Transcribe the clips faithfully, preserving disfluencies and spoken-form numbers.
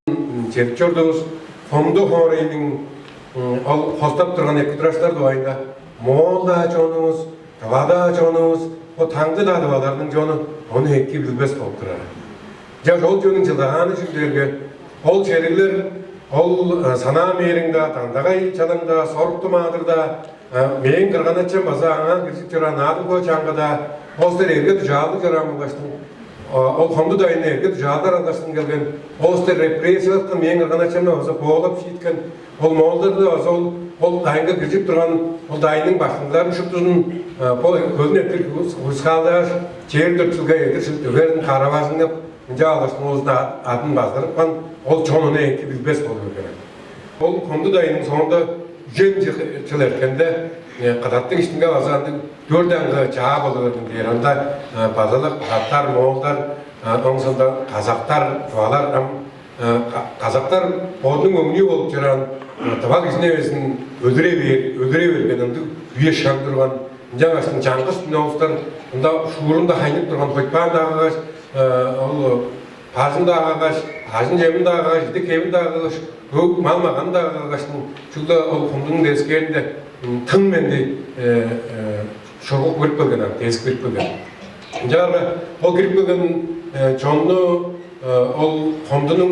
чедип чордувус. Хомду хоорайның ол хостап турган эки тураштар дугайында моол-даа чонувус, тыва-даа чонувус, бо таңды-даа тываларның чону ону эки билбес болуп турар. Чаш ол чоннуң чылдагааны чүл дээрге, ол чериглер, ол Санаа-Мээриң-даа, Дандагай-Чалаң-даа, Сорукту Маадыр-даа, мээң кырган-ачам база аңаа киржип чораан Наадым-Хөө Чаңгы-даа, ол силер эрге дужаалдыг чораан болгаштың, ол Хомду дайыны эрге дужаалдар алгаштың келген, ол силер репрессиялаткан мээң кырган-ачамны база боолап шииткен, ол моолдарды база ол, ол дайынга киржип турган, ол дайынның баштыңнарын шуптузун бо хөлүн эрттир хурускаалдааш, чээрби дөрт чылга эдир шупту үгерин кара-бажыңнап, ынча алгаштың ол адын базырыпкан, ол чон ону эки билбес болуп эгелээн. Ол Хомду дайының соонда үжен чы-, чыл эрткенде, кыдаттың иштинге база ындыг дөрт аңгы чаа болу берген дээр. Ында база-ла кыдаттар, моолдар, оң соонда казактар, тывалар, ам казактар бодунуң өңнүү болуп чораан тыва кижини безин өлүре бээр, өлүре берген ындыг үе-шаг турган. Ынчангаштың чаңгыс дин улустар мында шуурунда хайнып турган, хойтпаан-даа каггаш, ол бажын-даа каггаш, ажын-чемин-даа каггаш, идик-хевин-даа каггаш, өг мал-маганын-даа каггаштың, чүгле ол Хомдунуң девискээринде тың менди шургуп кирип келген, ам дезип кирип келген. Ынчаарга ол кирип келген чонну ол Хомдунуң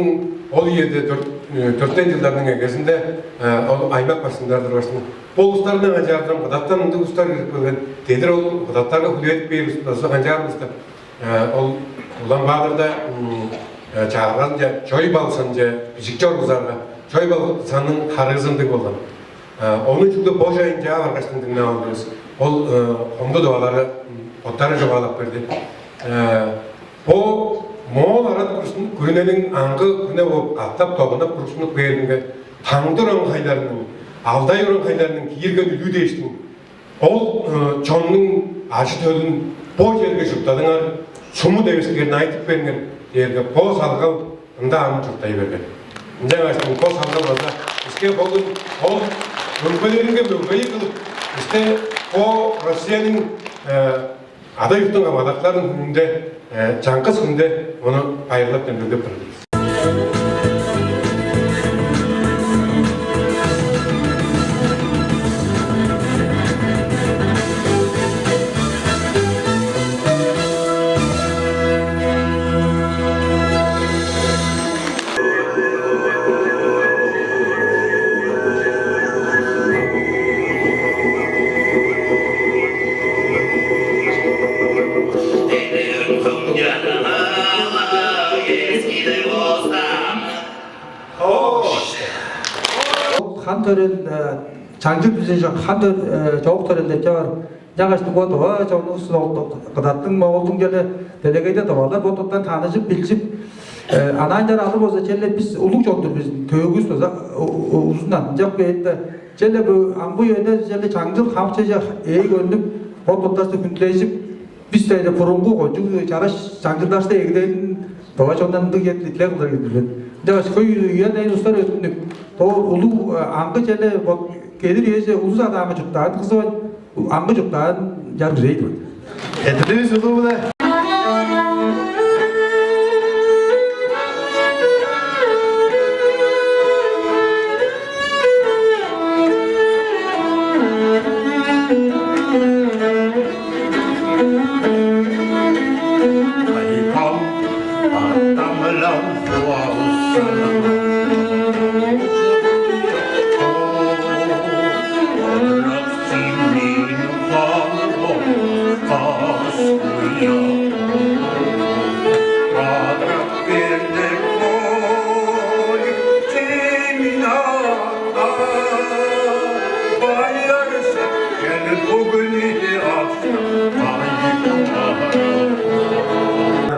ол үеде дөрт-, дөртен чылдарның эгезинде ол аймак баштыңнары тургаштың, бо улустарны канчаардан, кыдаттан ындыг улустар кирип келген, дедир ол кыдаттарга хүлээдип бээр улус база канчаар улус деп, ол Улан-Баатырда чагыргазынче, Чой-Балсанче бижик чоргузарга, Чой-Балсанның харыызы ындыг болган. Ону чүгле бо чайын чаа баргаштың дыңнап алдывыс. Ол Хомду тывалары боттары чугаалап берди. Бо моол арат күрүнениң аңгы күне бооп, катап-доганап тургустунуп кээринге, таңды уруң-хайларының, алдай уруң-хайларының киирген үлүү дээштиң, ол чоннуң ажы-төлүн бо черге чурттадыңар, шумут эвескээрин айтып бериңер дээрге, бо салгал ында ам чурттай берген. Ынчангаш бо салгал база биске бөгүн ол мөңгелеринге мөңгейи кылып, бисте бо Россияның Ада-Чурттуң Камгалакчыларының хүнүнде, чаңгыс хүнде ону байырлап демдеглеп турар бис. Хан төрел, э, чаңчыл бижен чок, хан төр-, э, чоок төрелдерге бар. Ынчангаш дуга-дуга чонувус ол кыдаттың, моолдуң черле делегейде тывалар бо-боттан таныжып, билчип, э, анаа ынчаар алыр болза, черле бис улуг чон-дур бис, төөгүвүс база у-, у-, узун-даа, ынчап кээрде, черле бо ам бо үеде черле чаңчыл хамчыже ээп-өнүп, бо-боттарже хүндүлежип, бис-даа бурунгу кончуг чараш чаңчылдарже эгелээн тыва чондан ындыг черле дилег кылыр кижи-дир мен. Ынчангаш хөй үелээн улустар өттүнүп, доо улуг, э, аңгы черле бо-, келир үеже улус адаанга чурттаан кызывайн, аңгы чурттаан чар күзей-дир мен. Эдилиивис улуу-биле. Кайгам, атам-биле суалсаным.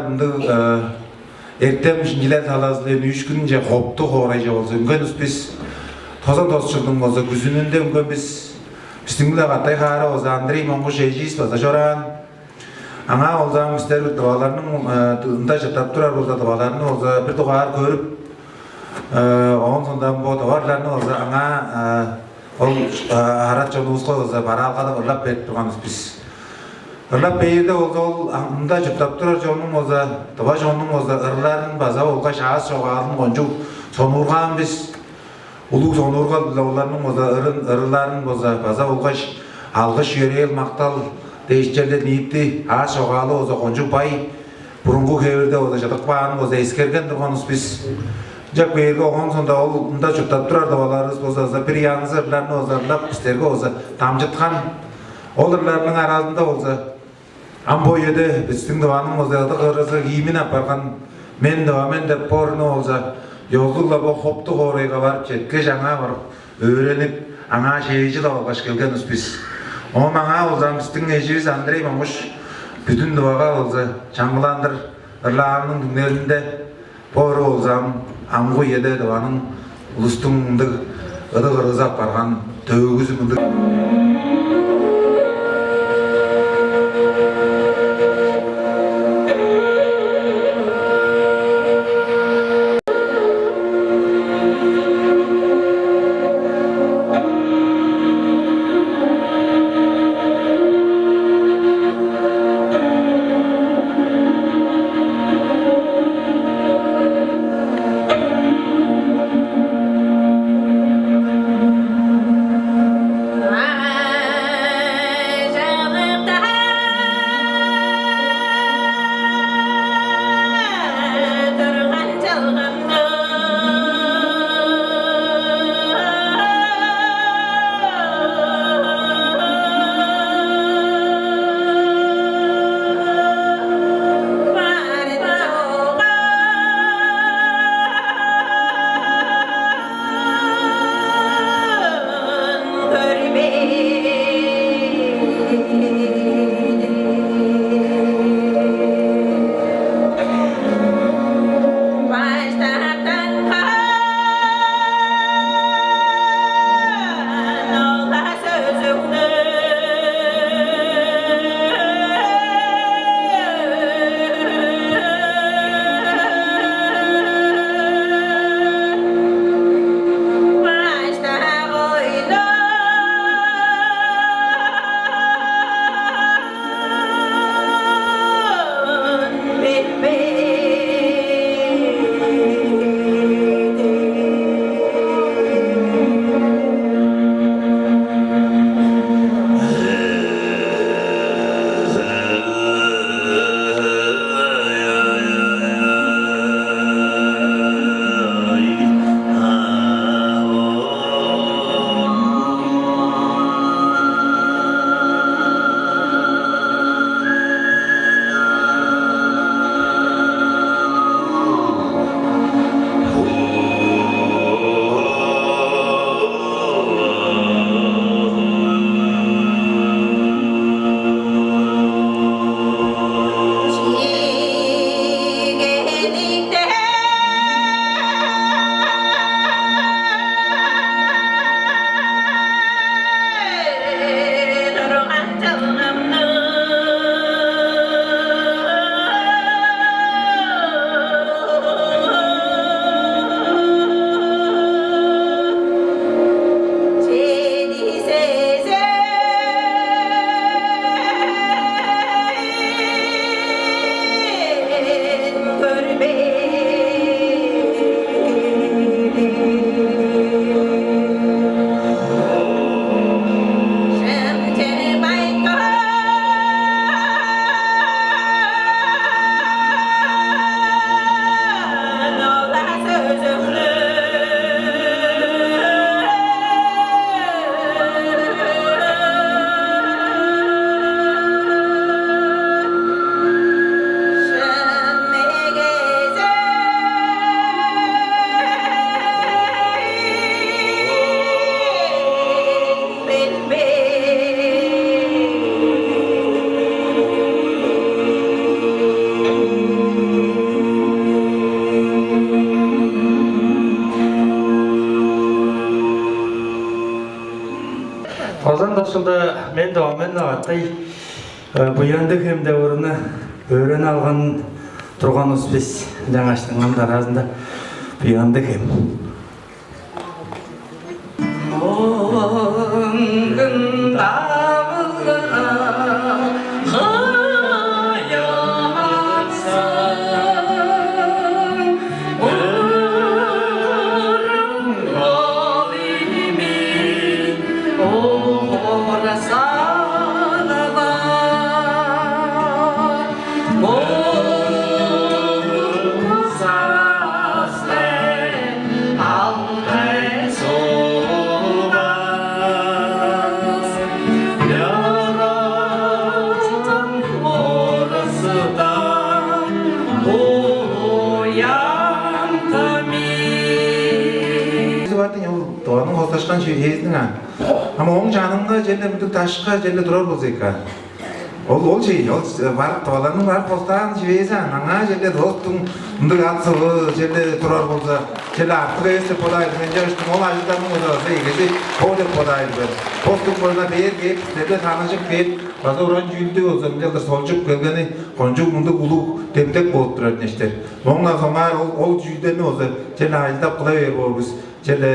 Ындыг, э, эртем шинчилел талазы-биле үш хүнче Хомду хоорайже болза үнген бис. Тозан тос чылдың болза күзүнүнде үнген бис. Бистиң-биле кады хаара болза Андрей Монгуш эживис база чораан. Аңаа болза бистер тываларның, э, ында чурттап турар болза, тываларны болза бир дугаар көрүп, э, оон соонда бо тываларны болза аңаа, э, ол, э, арат чонувуска болза бараалгадып, ырлап берип турган бис. Ырлап бээрде болза, ол ам-, мында чурттап турар чоннуң болза, тыва чоннуң болза ырларын база болгаш аас чогаалын кончуг сонуургаан бис. Улуг сонуургал-биле оларның болза ырын, ырыларын болза база болгаш алгыш, йөрээл, мактал дээш черле ниити аас чогаалы болза кончуг бай, бурунгу хевирде болза чыдып каанын болза эскерген турганывыс бис. Ынчап кээрге, оон соонда ол мында чурттап турар тываларывыс болза бир янзы ырларны болза ырлап, бистерге болза дамчыткан. Ол ырларның аразында болза ам бо үеде бистиң Тываның болза ыдык ырызы гимн апарган «Мен Тыва мен» деп бо ырны болза ёзулуг-ла бо Хопту хоорайга барып четкеш, аңаа барып өөренип, аңаа шээжилеп алгаш келген улус бис. Оон аңаа болза ам бистиң эживис Андрей Монгуш бүдүн Тывага болза чаңгыландыр ырлаарының түңнелинде бо ыры болза ам амгы үеде Тываның улустуң мындыг ыдык ырызы апарган төөгүзү мындыг. Озан дошунда мен доо мен катай Буяндыг хем деп ырыны өөренип алган турган улус бис. Ынчангаштың ам дараазында Буяндыг хем. Моңгун давылга Ол Тываның хосташкан чүвезиниң аан. Ам ооң чанынга черле мындыг дашка черле турар болза эки аан. Ол, ол чей, ол барык Тываларның барык хостаан чүвези аан. Аңаа черле достуң мындыг ат-сывы черле турар болза, черле артык эвес деп бодаар мен. Чаштың ол ажылдарның удавазы эгези бо деп бодаар мен. Достуң болза бээр кээп, силерге таныжып кээп, база уран чүүлдү болза мынчалдыр солчуп келгени кончуг мындыг улуг демдек болуп турар дээштер. Моңна соңгаар ол, ол чүүлдерни болза черле ажылдап кыла бээр боор бис. Черле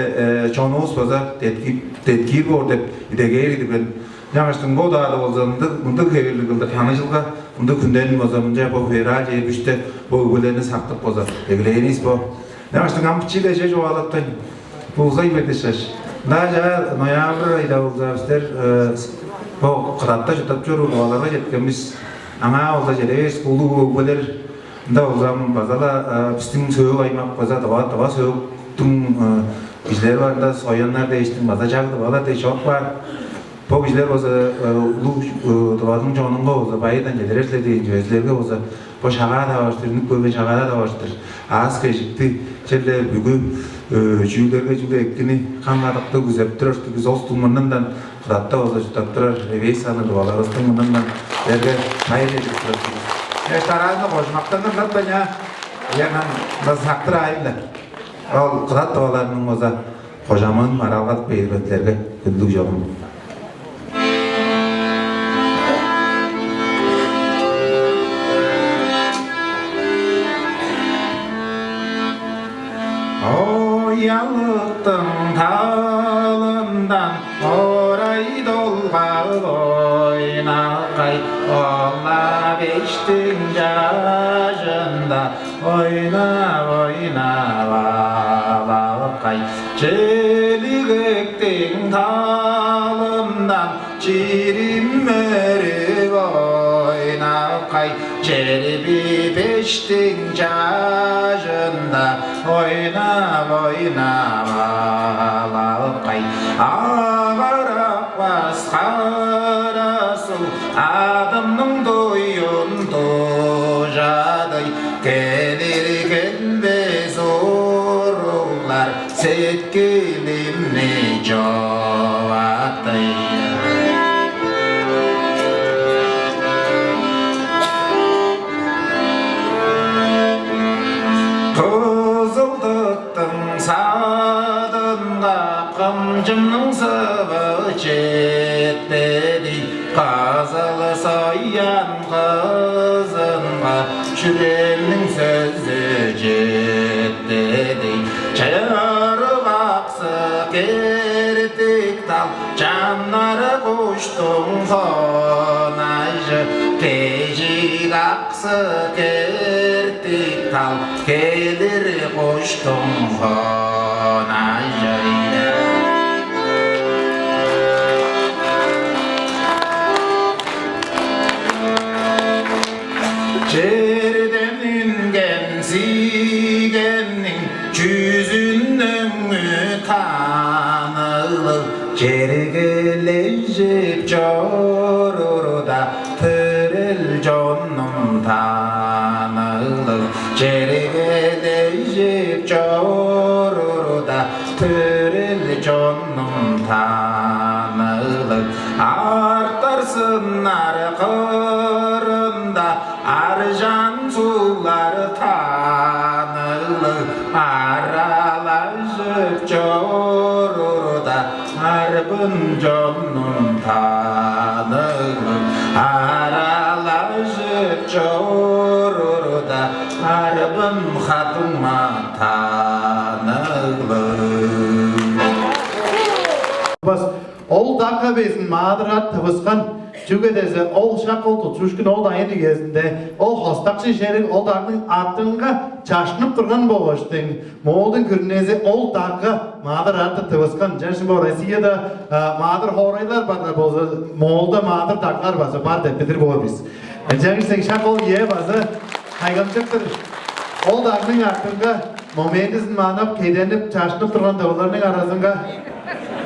чонувус база деткиир боор деп идегээр-дир мен. Ынчангаштың бо удаада болза мындыг, мындыг хевирлиг кылдыр таныжылга, мындыг хүннерин болза мынча бо февраль чээрби үште бо өгбелерни сактып болза эгелээривис бо. Ынчангаштың ам бичии-ле чүве чугаалаптайн, бо узай берди шаш. Ынча ноябрь айда болза бистер бо кыдатта чурттап чоруур угааларга четкен бис. Аңаа болза чеде бис улуг өгбелер. Ында болза база-ла бистиң сөөк аймак база Тыва, Тыва сөөктүң кижилери бар, ында сояннар дээштиң база чаг тывалар дээш чоруп каар. Бо кижилер болза улуг Тываның чонунга болза байырдан чедирер силер дээн чүве, силерге болза бо шагаа таварыштыр, үнүп келген шагаа таварыштыр аас-кежикти, черле бүгү чүүлдерге чүгле экини, каң-кадыкты күзеп турар устуг бис, ол устуң мурнундан кыдатта болза чурттап турар эвээш санныг тываларывыстың мурнундан силерге байыр чедирип турар устуг бис. Эш тараазында кожумактаныр ынатпайн, а? Ийе, мен база сактыр аайын-даа. Ол кыдат тываларының база кожамыын маралгадып бээр мен силерге, хүндүлүг чонум. Оялыктың талындан орай долгап ойнакай, ол-ла бештиң чажында ойнап-ойнап алакай. Челигектиң талындан чирим мерип ойнакай, черби бештиң чажында ойнап-ойнап алакай. Агарак баскара суг адымның дуюн дужадый, келир-келбес уруглар сеткилимни човаттай. Кызыл-Дыттың садынга кымчымның сывы четпедий, Кызыл Соян кызынга чүрээниң сөзү четпедий. Чырык-Аксы, Кертик-Тал, чаннар куштуң хонажы, Кежик-Аксы, Кертик-Тал, келир куштуң хонажы. Черден үнген сиигенниң чүзүн өңү таныглыг, черге лежип чорурда, төрел чонум таныглыг, черге лежип чорурда, төрел чонум таныглыг. Артар сыннар кырында аржаан суглар таныглыг, аралажып чорурда, арбын чонум таныглыг, аралажып чорурда, арбын хатыма таныглыг. Ол дагга безин маадырга тывыскан, чүге дизе ол шак ол тутчуушкун ол дайын үезинде ол хостакчы шериг ол дагның артынга чаштынып турган болгаштың, Моолдуң күрүнези ол дагга маадыр арты тывыскан. Чаңчы бо Россияда маадыр хоорайлар бар болза, Моолда маадыр даглар база бар деп билир боор бис. Ынчангаш сен шак ол үе база кайгамчыктыр. Ол дагның артынга моментизин маанап, кеденип, чаштынып турган тываларның аразынга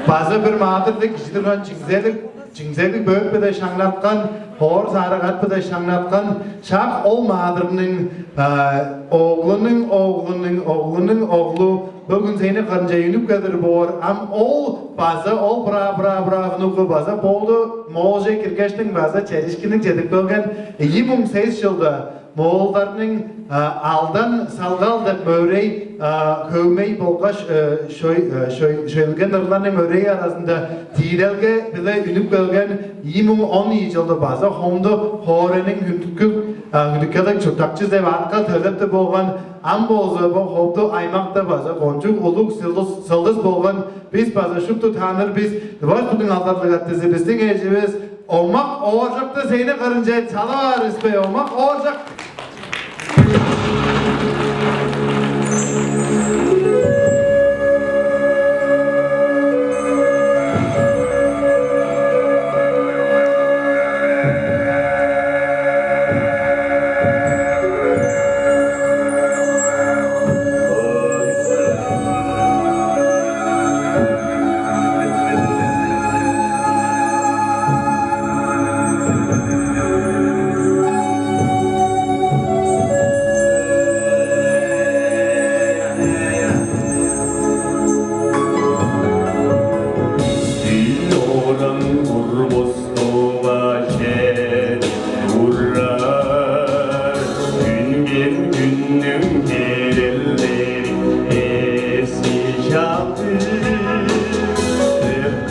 база бир маадыр дег кижи турган, чиңзелиг, чиңзелиг бөөкпеде шаңнаткан, Хоор саарыг ат-биле шаңнаткан шак ол маадырның, а, оглунуң оглунуң оглунуң оглу бөгүн сени кырынче үнүп келир боор. Ам ол база ол бра-бра-бра внугу база Болду Моолже киргештиң база чедишкинниң чедип келген ийи муң сес чылда моолдарның, а, алдан салгал деп мөрей, а, хөвмей болгаш, э, шөй-, э, шөй-, шөйлген ырларның мөрей аразында тиирелге биле үнүп келген ийи муң он ийи чылда база хомду хоорайның хүндүткүл, а, хүндүткелдиг чурттакчызы деп атка төлептиг болган, ам болза бо хомду аймакта база кончуг улуг сылдыс, сылдыс болган бис база шупту тааныр бис. Тываш будуң алдарлыг аттызы бистиң эживис Омак Ооржакты сени кырынче чалаар испей, Омак Ооржак. Ил оран курбустуга чедип урар, үнген хүннүң херелдери эски чалдыр.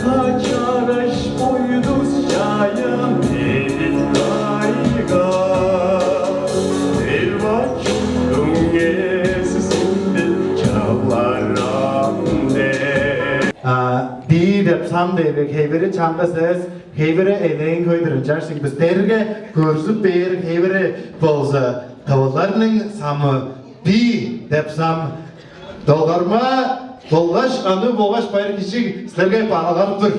Качараш бойдус чаян эдип кайга, эр-бачыттың эзизинден чаларам де. А, «Дии» деп сам дээрге хевири чаңгыс эвес, хевири элээн хөй-дүр, ынчаарышың бистерге көрзүп бээр хевири болза, тывыларның самы «Дии» деп сам. Долгарма болгаш аны болгаш байыр кижиг силерге багланып тур.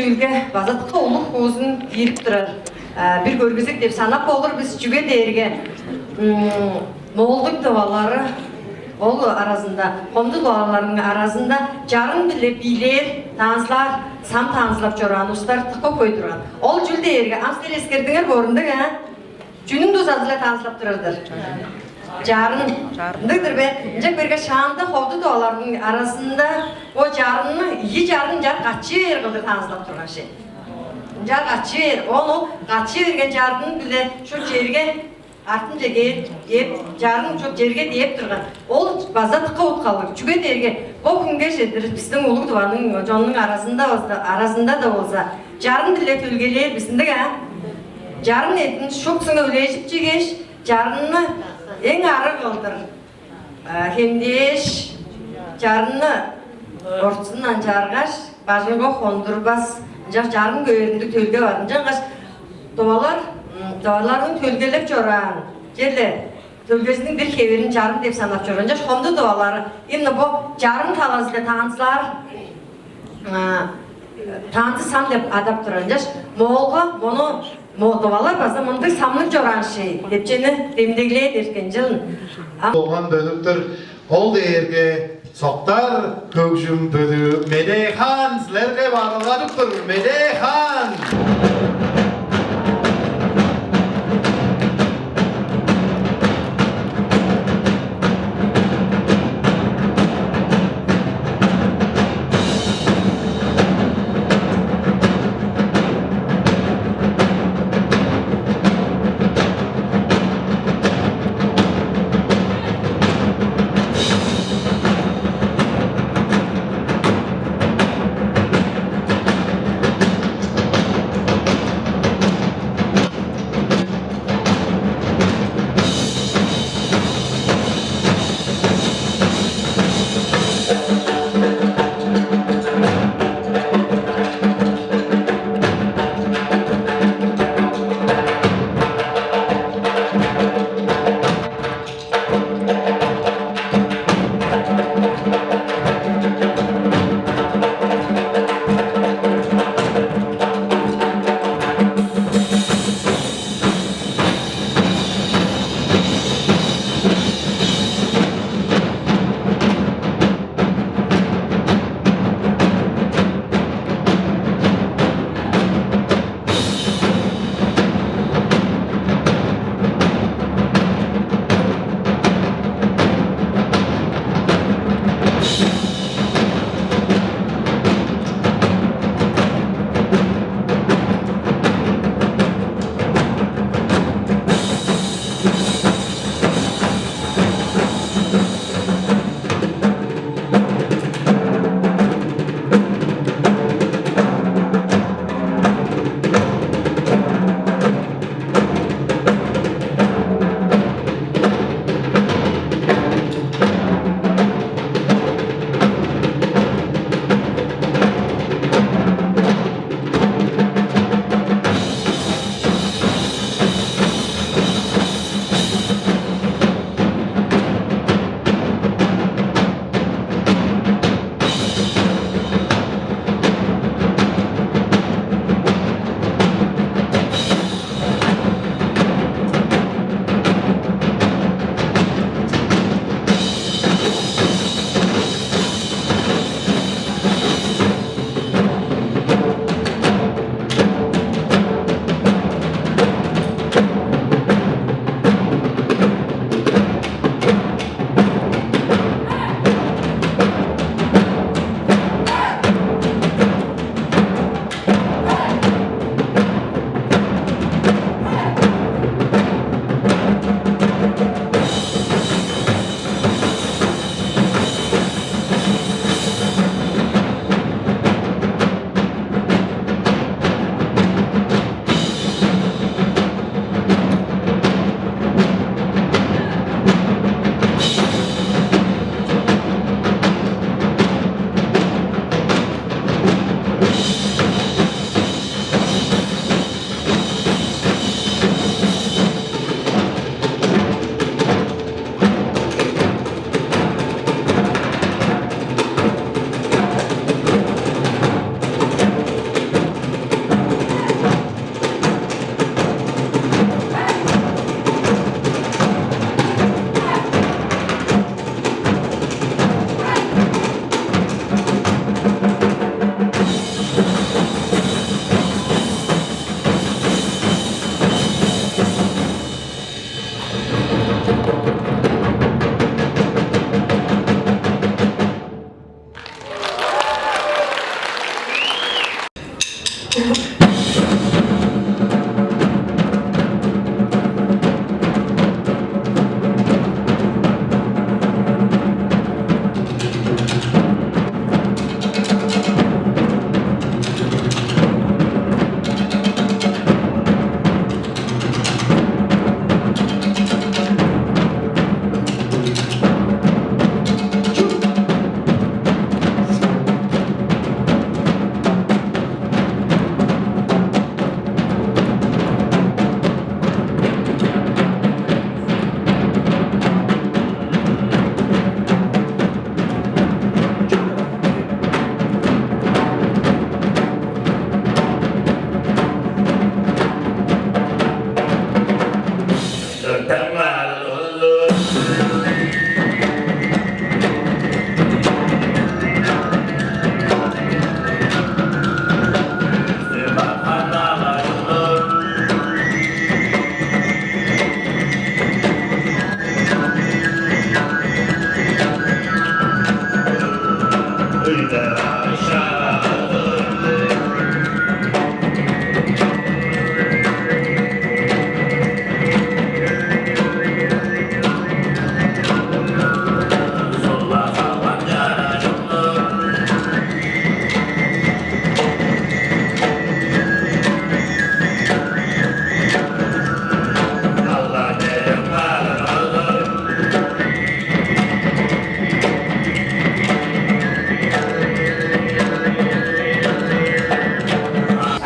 Үүлге база дыка улуг хуузун киирип турар, а, бир көргүзүк деп санап болур бис, чүге дээрге, м, моолдуң тывалары ол аразында, хомду тываларның аразында чарын-биле бийлээр, танцылаар, сам танцылап чораан улустар дыка хөй турган. Ол чүл дээрге, ам силер эскердиңер боор ындыг, а? Чүнүң дузазы-биле танцылап турар-дыр? Чарын. Ындыг-дыр бе? Ынчап бээрге шаанда хомду тываларның аразында бо чарынны, ийи чарын ынчаар качы бээр кылдыр танцылап турган ши. Ынчаар качы бээр, ону качы берген чарын-биле шуут черге, артынче кээп, кээп, чарын шуут черге дээп турган. Ол база дыка уткалыг. Чүге дээрге бо хүнге чедир бистиң улуг Тываның чонунуң аразында болза, аразында-даа болза, чарын-биле төлгелээр бис ындыг, а? Чарын эъдин шуптузунга үлежип чигеш, чарынны эң арыг кылдыр, а, хемдээш, чарынны ортузундан чаргаш, бажыңга хондурбас, ынчаш чарын көөрүндүг төлге бар. Ынчангаш тывалар, м, тываларның төлгелеп чораан черле төлгезиниң бир хевирин чарын деп санап чораан. Ынчаш хомду тывалары именно бо чарын талазы-биле танцылаар, а, танцы сам деп адап турар. Ынчаш моолга мону, мо-, тывалар база мындыг самныг чораан ши деп чүвени демдеглээр эрткен чылын. Ам болган бөлүктүр. Ол дээрге «Соктар» хөгжүм бөлүү. Медээ Хаан силерге барылгадып тур. Медээ Хаан!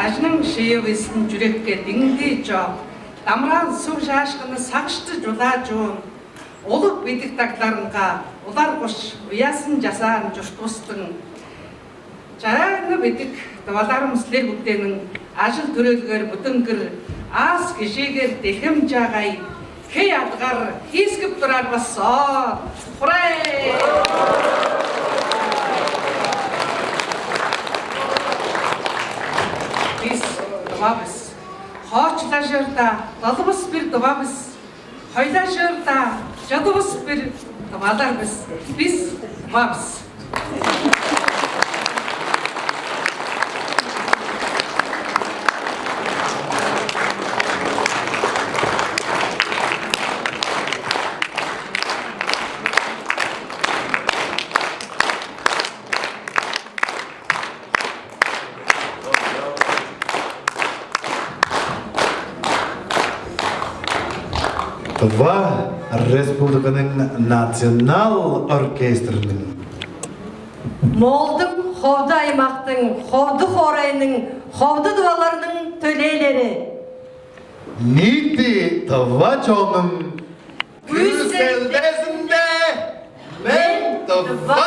Ажының шыйывыстың чүрекке диңди чок, дамраан суг чаашкыны сагышты чудаа чуун, улуг бедик дагдарынга улар куш уязын чазаан чуртувустуң чарааның бедик тываларым силер бүгдениң ажыл-дүрелгер, будунгүр аас кежеэгер делгем чаагай хей адыгар киискип турар бис. Соо, хурай! Бис тыва бис. Хоочулажырда дылывыс бир тыва бис. Хойлажырда чыдывыс бир тывалар бис. Бис тыва бис. Тыва Республиканың национал оркестринин, Моолдуң Ховду аймактың Ховду хоорайның Ховду тываларының төлээлери, ниити тыва чоннуң күзелдезинде «Мен тыва